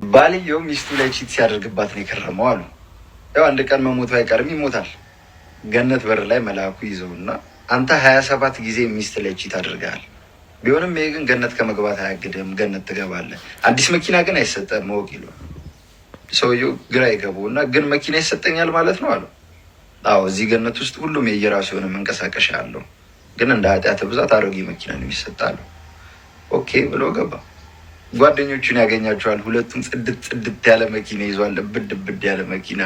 ባልየው ሚስቱ ላይ cheat ሲያደርግባት ነው የከረመው አሉ። ያው አንድ ቀን መሞቱ አይቀርም፣ ይሞታል። ገነት በር ላይ መልአኩ ይዘውና አንተ 27 ጊዜ ሚስት ላይ cheat አድርገሃል። ቢሆንም ይሄ ግን ገነት ከመግባት አያግድም፣ ገነት ትገባለህ። አዲስ መኪና ግን አይሰጠህም መወቅ ይለዋል። ሰውየው ግራ ይገባው እና ግን መኪና ይሰጠኛል ማለት ነው አለው። አዎ፣ እዚህ ገነት ውስጥ ሁሉም የየራሱ የሆነ መንቀሳቀሻ አለው፣ ግን እንደ ኃጢአት ብዛት አሮጌ መኪና ነው የሚሰጣለው። Okay ብሎ ገባ። ጓደኞቹን ያገኛቸዋል። ሁለቱም ጽድት ጽድት ያለ መኪና ይዟል፣ ብድ ብድ ያለ መኪና።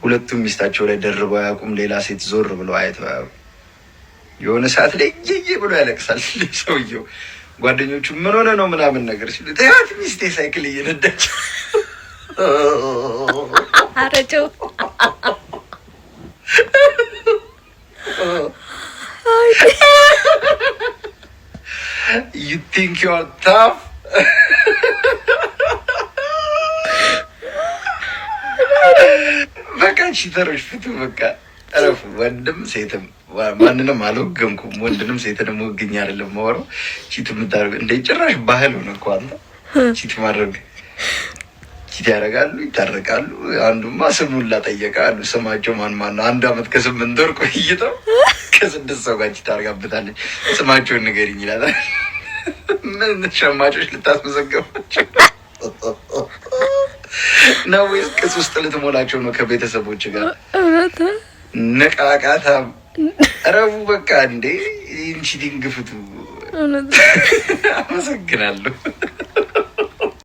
ሁለቱም ሚስታቸው ላይ ደርበው አያውቁም። ሌላ ሴት ዞር ብለው አይተው አያውቁም። የሆነ ሰዓት ላይ እየየ ብሎ ያለቅሳል ሰውየው። ጓደኞቹ ምን ሆነ ነው ምናምን ነገር ሲሉ ተያት ሚስቴ ሳይክል እየነዳች። አረጨው። You think you are tough? በቃ cheater ኦች ፍቱ። በቃ እረፉ። ወንድም ሴትም ማንንም አልወገንኩም። ወንድንም ሴትንም ወግኝ አይደለም የማወራው። Cheat የምታደርገው እንደ ጭራሽ ባህል ሆነ እኮ አንተ cheat ማድረግ። Cheat ያደርጋሉ፣ ይታረቃሉ። አንዱማ ስሙን ላጠየቀ አሉ። ስማቸው ማን ማን ነው? አንድ አመት ከ8 ወር ቆይተው ከስድስት ሰው ጋር cheat አድርጋበታለች። ስማቸውን ንገሪኝ ይላል። ምን ሸማቾች ልታስመዘገባቸው ነው ወይስ ቅጽ ውስጥ ልትሞላቸው ነው ከቤተሰቦች ጋር? ነቃቃታ ረቡ በቃ እንዴ cheating ፍቱ። አመሰግናለሁ።